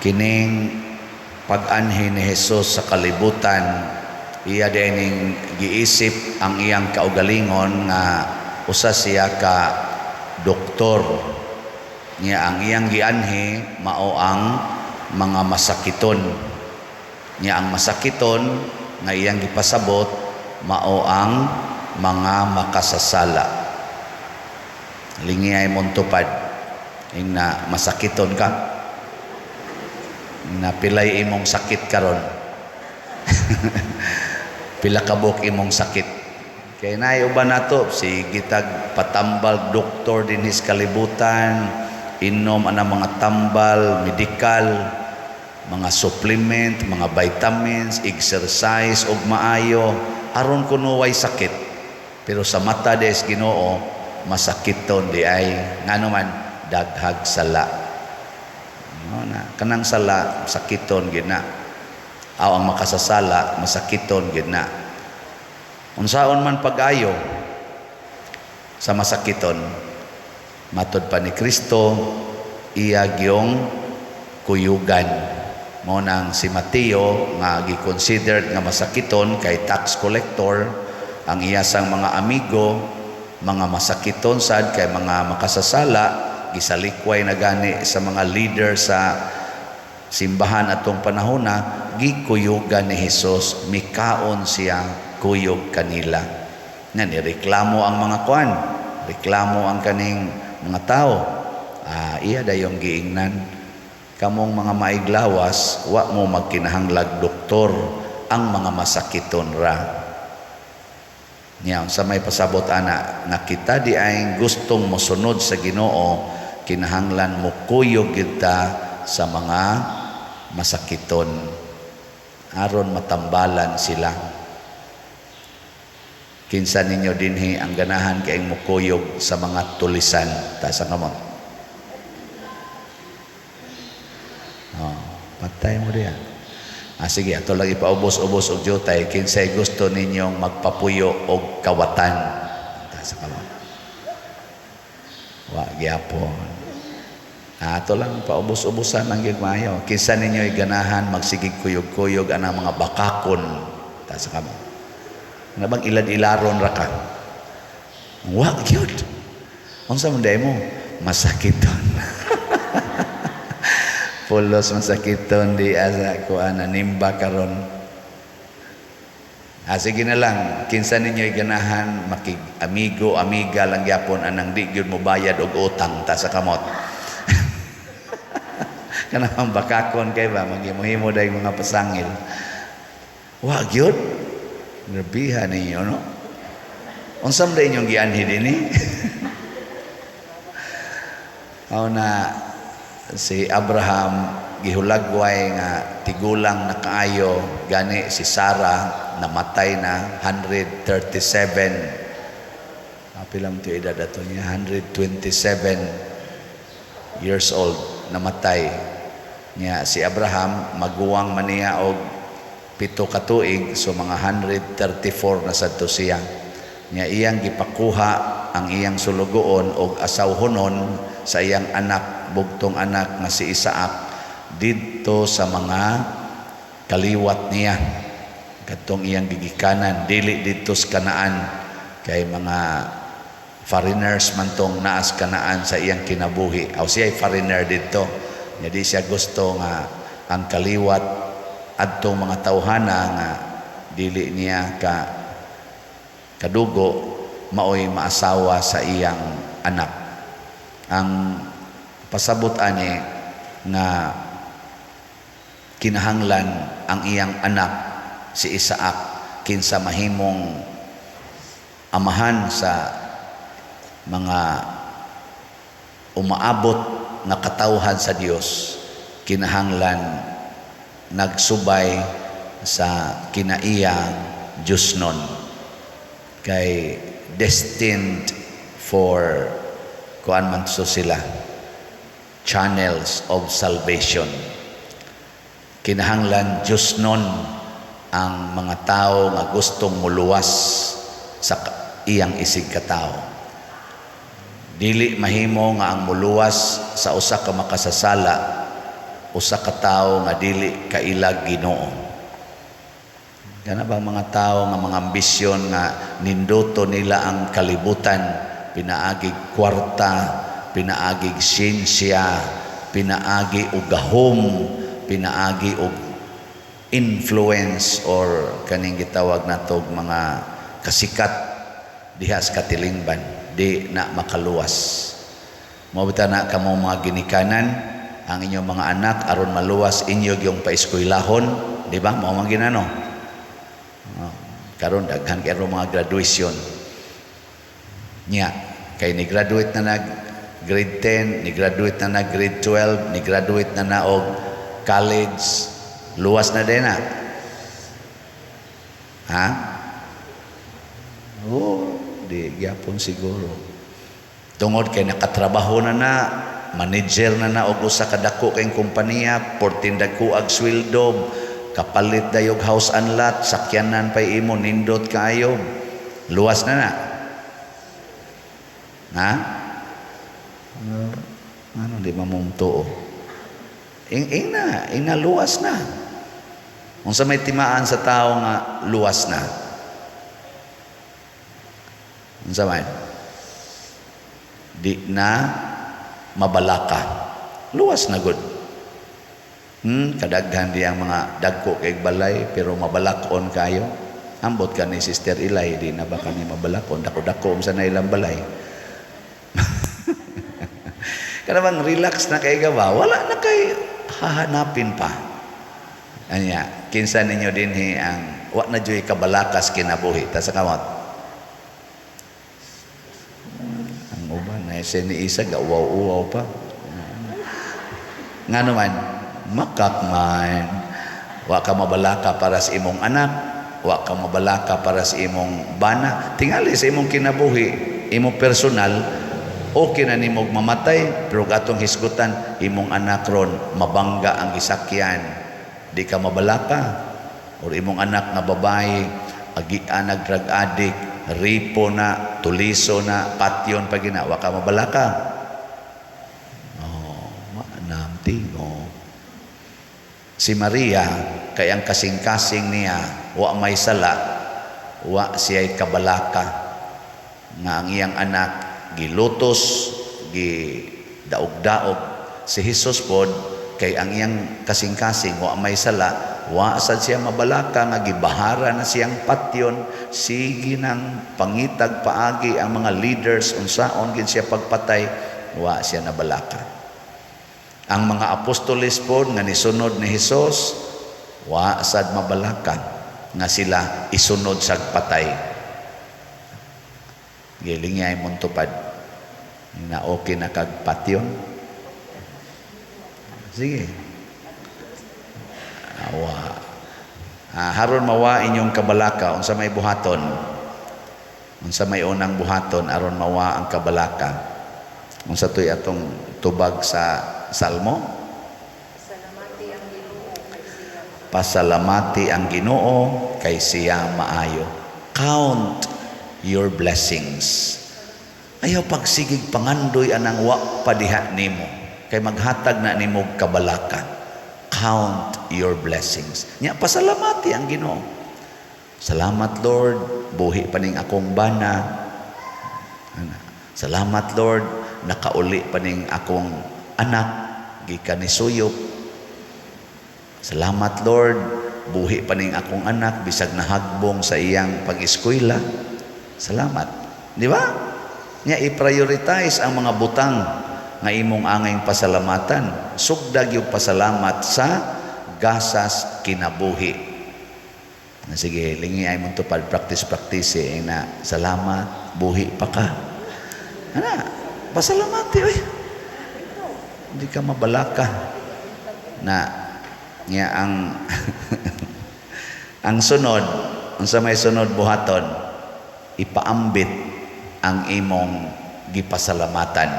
Kining pag-anhi ni Jesus sa kalibutan, iya dining giisip ang iyang kaugalingon nga usa siya ka doktor. Niya ang iyang gianhi mao ang mga masakiton. Niya ang masakiton nga iyang gipasabot mao ang mga makasasala. Lingiyay mong tupad. Ingna masakiton ka. Na pilay imong sakit karon. Pila kabuk imong sakit. Kay naay uban nato sige tag patambal doktor dinhi sa kalibutan, inom ana mga tambal, medikal, mga supplement, mga vitamins, exercise og maayo aron kuno way sakit. Pero sa mata des Ginoo, masakiton di ay, ngano man daghag sala. No, na kanang sala sakiton gid na. Aw ang makasasala masakiton gid na. Unsaon man pag-ayo sa masakiton, matod pa ni Kristo, iya gyong kuyugan. Mo nang si Mateo nga gi-considered nga masakiton kay tax collector, ang iya sang mga amigo mga masakiton sad kay mga makasasala, gisalikway na gani sa mga leader sa simbahan atong panahona, gikuyugan ni Hesus, mikaon siya kuyog kanila. Nga nireklamo ang mga kuan, reklamo ang kaning mga tao. Ah, iya dayong giingnan, "Kamong mga maiglawas, wa mo magkinahanglag doktor, ang mga masakiton ra." Niya sa may pasabot ana nga kita di ay gustong mosunod sa Ginoo, kinahanglan mo kuyog kita sa mga masakiton aron matambalan sila. Kinsa ninyo dinhi ang ganahan kayong mukuyog sa mga tulisan? Taas ang kamot. Oh, patay mo diya. Ah, sige, ato lang ipaubos-ubos og jutay. Kinsay gusto ninyong magpapuyo og kawatan? Taas ang kamot. Wa gyapon. Ah, ato lang paubos-ubosan ang gyud maayo. Kinsa ninyo ganahan magsigig kuyog-kuyog anang mga bakakon? Taas ang kamot. Nga bang ilad-ilaron ra ka? Wa gyud. Unsa man day mo? Masakiton. Pulos masakiton di asa kuan nimba karon. Ah, sige na lang, kinsa ninyo ganahan makig amigo, amiga lang gyapon anang di gyud mo bayad og utang? Ta sa kamot. Kanang bakakon kay ba maghimo-himo day mga pasangil. Wa gyud. Grabiha ninyo, no? Unsa man inyong gianhi dinhi? Mao na si Abraham gihulagway nga tigulang na kaayo, gani si Sarah namatay na 137. Pila man to edad ato niya? 127 years old namatay niya si Abraham. Maguwang man niya og 7 ka tuig, so mga 134 na sadto siya. Nya iyang gipakuha ang iyang sulugoon og asawhonon sa iyang anak, bugtong anak nga si Isaac, didto sa mga kaliwat niya kadtong iyang gigikanan, dili didto sa Kanaan kay mga foreigners man tong naas Kanaan sa iyang kinabuhi. Aw siya ay foreigner didto. Nya di siya gusto nga ang kaliwat adtong mga tawhana nga dili niya ka kadugo maoy maasawa sa iyang anak. Ang pasabot ani nga kinahanglan ang iyang anak si Isaac, kinsa mahimong amahan sa mga umaabot nga katawhan sa Dios, kinahanglan nagsubay sa kinaiyang Diyosnon kay destined for kuan man so sila, channels of salvation. Kinahanglan Diyosnon ang mga tao nga gustong muluwas sa iyang isig katao. Dili mahimo nga ang muluwas sa usa ka makasasala. usa ka tawo nga dili kailag Ginoo. Kana ba mga tao nga mga ambisyon nga ninduto nila ang kalibutan, pinaagig kwarta, pinaagig siyensya, pinaagi og gahom, pinaagi og influence or kaning gitawag natog mga kasikat diha sa katilingban, di na makaluwas. Mao bitaw na kamo mga ginikanan, ang inyong mga anak aron maluwas inyo yung paeskwelahon, di ba? Mao man ginano. Oh, karon daghan kay mga graduation. Nya, kay ni graduate na nag grade 10, ni graduate na nag grade 12, ni graduate na na og college, luwas na din na. Ha? Oh, di gyapon siguro. Tungod kay nakatrabaho na na, manager na na og usa ka dako kay kompanya, 14 dagko ag sweldo, kapalit dayog house and lot, sakyanan pay imo, nindot kaayo. Luwas na na. Ha? Ano di ba mong tuo? Ing na, ing na luwas na. Unsa may timaan sa tao nga luwas na? Unsa man? Di na mabalaka. Luwas na gud. Kadaghan di ang mga dagko kay balay pero mabalakon kayo. Ambot ka ni Sister Ilay, di na ba kani mabalakon? Dako-dako unsa na ilang balay. Kana bang relax na kay ba? Wala na kay hahanapin pa. Anya, kinsa ninyo dinhi ang wa na juy kabalakas kinabuhi ta sa kamot? Ang uban na si ni isa ga uwaw-uwaw pa. Ngano man, makak man. Wa ka mabalaka para sa imong anak, wa ka mabalaka para sa imong bana. Tingali sa imong kinabuhi, imong personal, okay na nimog mamatay, pero atong hisgutan, imong anak ron, mabangga ang gisakyan, di ka mabalaka. Or imong anak nga babae, agian nag drug addict, ripo na, tuliso na, patyon pa gina, wa ka mabalaka. Oh, wa tingo. Si Maria, kay ang kasing-kasing niya, wa may sala, wa siya'y kabalaka, nga ang iyang anak gilutos, gi daog-daog. Si Jesus pod, kay ang iyang kasing-kasing wa may sala, wa sad siya mabalaka nga gibahara na siyang patyon, sige nang pangitag paagi ang mga leaders unsaon gid siya pagpatay, wa siya nabalaka. Ang mga apostoles pod nga nisunod ni Hesus, wa sad mabalaka nga sila isunod sa patay. Giling niya imong tupad na okay na kag patyon. Sige. Awa. Haron mawa inyong kabalaka unsa may buhaton? Unsa may unang buhaton aron mawa ang kabalaka? Unsa to'y atong tubag sa Salmo? Salamati ang Ginoo kay siya. Pasalamati ang Ginoo kay siya maayo. Count your blessings. Ayaw pagsigig pangandoy anang wa padiha nimo kay maghatag na nimo kabalaka. Count your blessings. Nya pasalamati ang Ginoo. Salamat, Lord, buhi pa ning akong bana. Ana. Salamat, Lord, nakauli pa ning akong anak gikan ni suyop. Salamat, Lord, buhi pa ning akong anak bisag nahagbong sa iyang pag-eskwela. Salamat. Di ba? Nya i-prioritize ang mga butang nga imong angayng pasalamatan. Sugdag yung pasalamat sa gasas kinabuhi. Sige, lingi ay mong tupad, practice practice eh, na salamat, buhi pa ka. Ana, pasalamati oy. Hindi ka mabalaka na niya ang ang sunod, unsa may sunod buhaton, ipaambit ang imong gipasalamatan.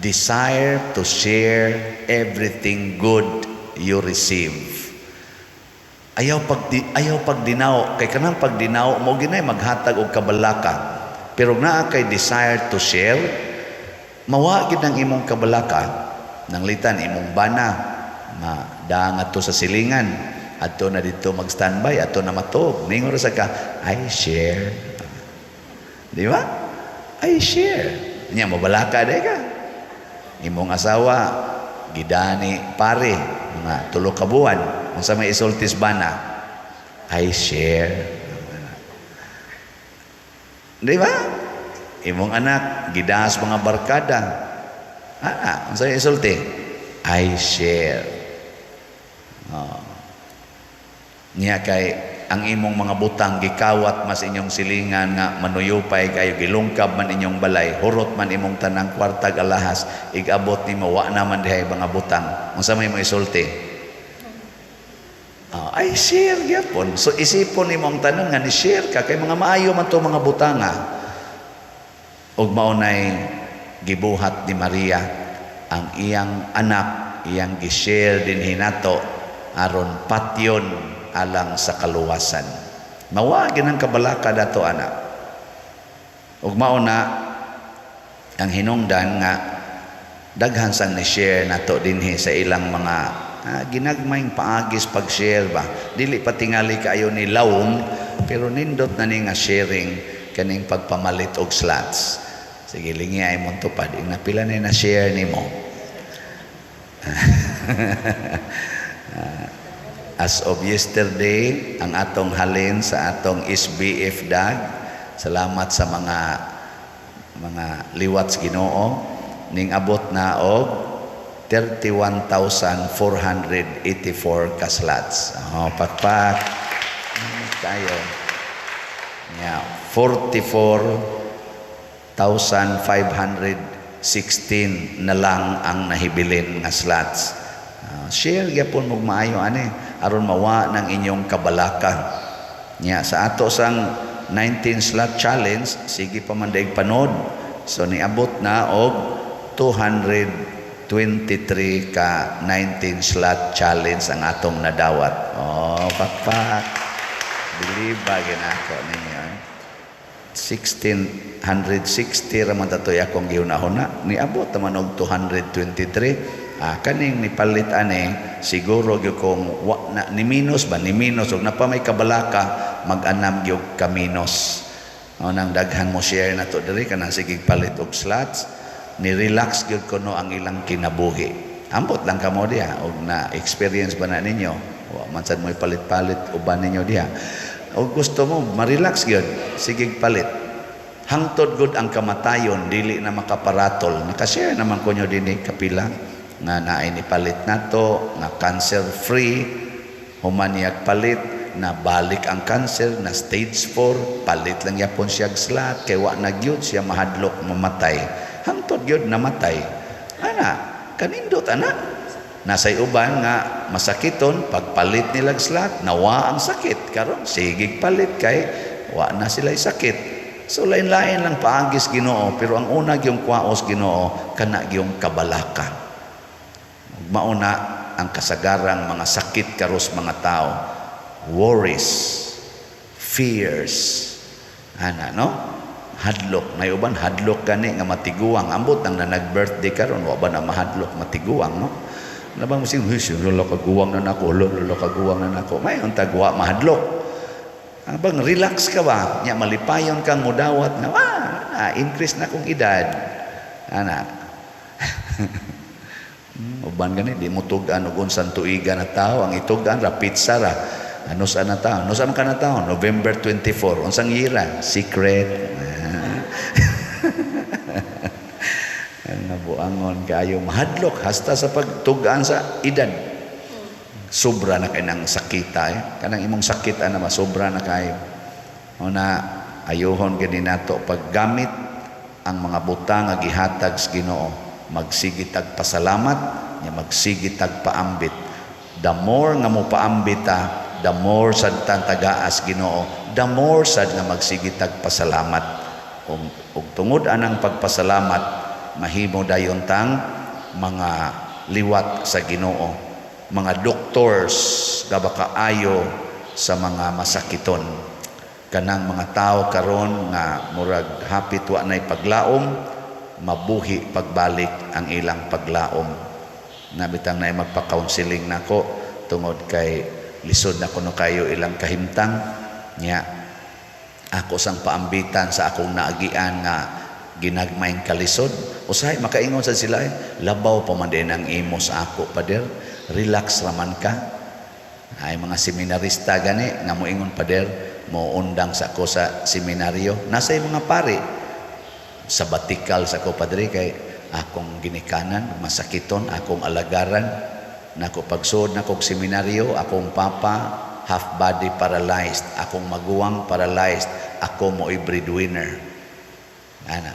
Desire to share everything good you receive. Ayaw pagdinaw kay kanang pagdinaw mo ginay maghatag og kabalaka. Pero naa kay desire to share, mawa gid ang imong kabalaka. Nanglitan imong bana. Ma daang adto sa silingan, adto na dito mag standby, adto na matuog. Ningon ra sa ka, "I share." Di ba? "I share." Nya mabalaka day ka. Imong asawa gidani pare mga 3 ka buwan, unsa may isultis bana? "I share." Di ba? Imong anak gidas mga barkada. Ah, unsa may isulti? "I share." Oh. Niya kay ang imong mga butang gikawat mas inyong silingan nga manuyupay kayo, gilungkab man inyong balay, hurot man imong tanang kwartag alahas, igabot nimo wa naman dihay mga butang, unsa may mo isulti? Oh, "I share" gyapon. So isipon nimo ang tanan nga ni share ka kay mga maayo man to mga butanga. Ug mao nay gibuhat ni Maria, ang iyang anak iyang gi-share dinhi nato aron patyon alang sa kaluwasan. Mawa ang kabalaka dato anak. Ug mao na ang hinungdan nga daghan sang ni-share nato dinhi sa ilang mga ginagmayng paagis pag-share ba. Dili pa tingali kaayo ni lawom, pero nindot na ni nga sharing kaning pagpamalit og slots. Sige, lingi ay mong tupad. Ing pila na na-share nimo? As of yesterday, ang atong halin sa atong SBF DAG, salamat sa mga liwat sa Ginoo, ning abot na og 31,484 ka slots. Oh, pakpak. Kayo. Yeah, 44,516 na lang ang nahibilin nga slots. Share gyapon mo maayo ani aron mawa ng inyong kabalaka. Nya sa ato sang 19 slot challenge, sige pa man daig panod. So niabot na og 223 ka 19 slot challenge ang atong nadawat. Oh, pakpak. Believe ba ginako ninyo? Eh? 1660 ra man tatoy akong gihuna-huna, niabot naman og 223. Ah, kaning nipalit ani siguro gyud kung wa na ni minus ba, ni minus og napa may kabalaka, mag-anam gyud ka minus. O nang daghan mo share na to diri kanang sige palit og slots, ni relax gyud kuno ang ilang kinabuhi. Ambot lang kamo diha og na experience ba na ninyo? Wa man sad mo palit-palit uban ninyo diha. Og gusto mo ma-relax gyud, sige palit. Hangtod gud ang kamatayon dili na makaparatol. Nakashare naman ko nyo dinhi kapila nga naay ni palit nato nga cancer free, human niyag palit na balik ang cancer na stage 4, palit lang yapon siya slot kay wa na gyud siya mahadlok mamatay, hangtod gyud namatay ana. Kanindot ana. Nasay uban nga masakiton, pagpalit nilag slot nawa ang sakit, karon sige palit kay wa na sila sakit. So lain-lain lang paagis Ginoo, pero ang una gyung kwaos Ginoo kana gyung kabalaka. Mauna ang kasagarang mga sakit karos mga tao, worries, fears ana, no? Hadlok na uban, hadlok gani nga matiguang. Ambot ang na nag-birthday karon, wa ba na mahadlok matiguang, no? Nabang mo sing, "Huy, lolo, kaguwang na nako, lolo, kaguwang na nako." May tagwa mahadlok. Abang relax ka ba? Nya malipayon kang mudawat nga, increase na kong edad. Ana. Uban gani di mo tug-an og unsang tuiga na tao, ang itug-an ra pizza ra. Ano sa na tao? Ano sa man ka na tao? November 24. Unsang year? Secret. Ang nabuangon kayo, mahadlok hasta sa pagtug-an sa edad. Sobra na kay nang sakita eh. Kanang imong sakit ana masobra na kayo. O na ayuhon gani nato paggamit ang mga butang nga gihatag sa Ginoo. Magsige tag pasalamat, nya magsige tag paambit. The more nga mo paambit ta, the more sad tang tagaas Ginoo, the more sad nga magsige tag pasalamat. Ug tungod anang pagpasalamat, mahimo dayon tang mga liwat sa Ginoo, mga doctors nga baka ayo sa mga masakiton. Kanang mga tao karon nga murag hapit wa nay paglaom, mabuhi pagbalik ang ilang paglaom. Nabitang na magpa-counseling nako tungod kay lisod na kuno kayo ilang kahimtang nya. Ako sang paambitan sa akong naagian nga ginagmayng kalisod. Usahay makaingon sa sila, eh, "Labaw pa man din ang imo sa ako, pader. Relax raman ka." Ay mga seminarista gani nga moingon, "Pader, mo undang sa ako sa seminaryo." Nasa mga pare sabbatical sa ko, "Padre, kay akong ginikanan masakiton, akong alagaran nako. Pagsuod nako seminaryo, akong papa half body paralyzed, akong maguwang paralyzed, ako mo'y breadwinner." Ana,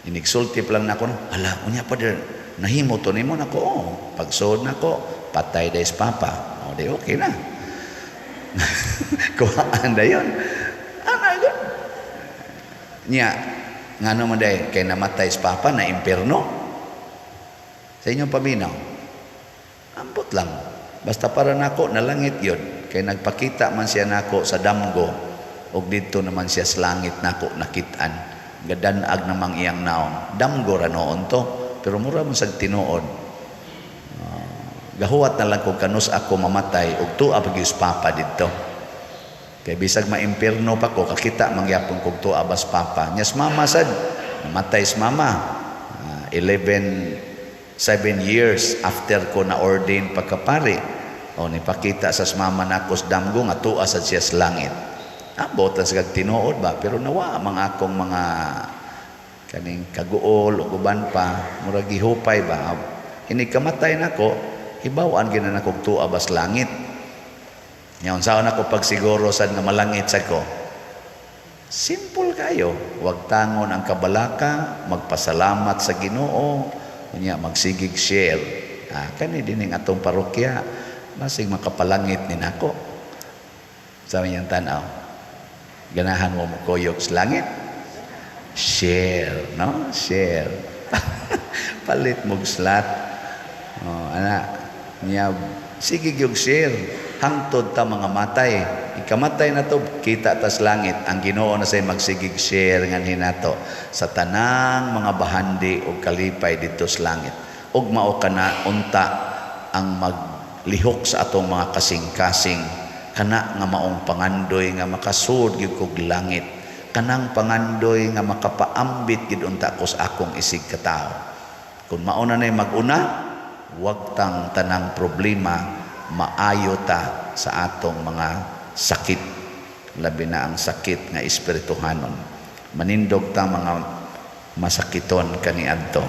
inigsulti pa lang nako, "Hala, unya pader, nahimo to nimo?" Nako, "Oh, pagsuod nako, patay dahil papa. O di okay na." Kuhaan dayon. Ana gud. Nya, ngano man day kay namatay si papa na impierno? Sa inyong paminaw. Ambot lang. Basta para nako nalangit yun. Kay nagpakita man siya nako sa damgo ug didto naman siya sa langit nako nakitaan. Gadanag namang iyang naong. Damgo ra noon to, pero mura man sag tinuod. Gahuwat na lang kung kanus ako mamatay ug tuwa pa gyud papa didto. Kay bisag maimpierno pa ko, kakita mangyapon kog tuwa bas papa. Nyas mama sad, namatay si mama. 11 7 years after ko na ordain pagkapari. O nipakita sa mama nako sa damgo nga tuwa sad siya sa langit. Ambot lang sa tinuod ba, pero nawa mga akong mga kaning kaguol o uban pa, murag gihupay ba. Ini kamatay nako, hibaw-an gina nako tuwa bas langit. Nya unsaon ako pagsiguro sad nga malangit sad ko? Simple kayo. Wag tangon ang kabalaka, magpasalamat sa Ginoo, unya magsigig share. Ah, kani dining atong parokya, basig makapalangit ni nako. Sa iyang tanaw. Ganahan mo mokuyog sa langit? Share, no? Share. Palit mo slot. Oh, ana, niya sige gyud share hangtod ta mga matay. Ikamatay na to, kita tas langit. Ang Ginoo na say magsigig share nganhi nato sa tanang mga bahandi o kalipay didto sa langit. Ug mao kana unta ang maglihok sa atong mga kasing-kasing, kana nga maong pangandoy nga makasud gyud kog langit, kanang pangandoy nga makapaambit gid unta ko sa akong isig katawo. Kung mao na nay mag-una, wag tang tanang problema, maayo ta sa atong mga sakit, labi na ang sakit nga espirituhanon. Manindog ta mga masakiton kaniadto.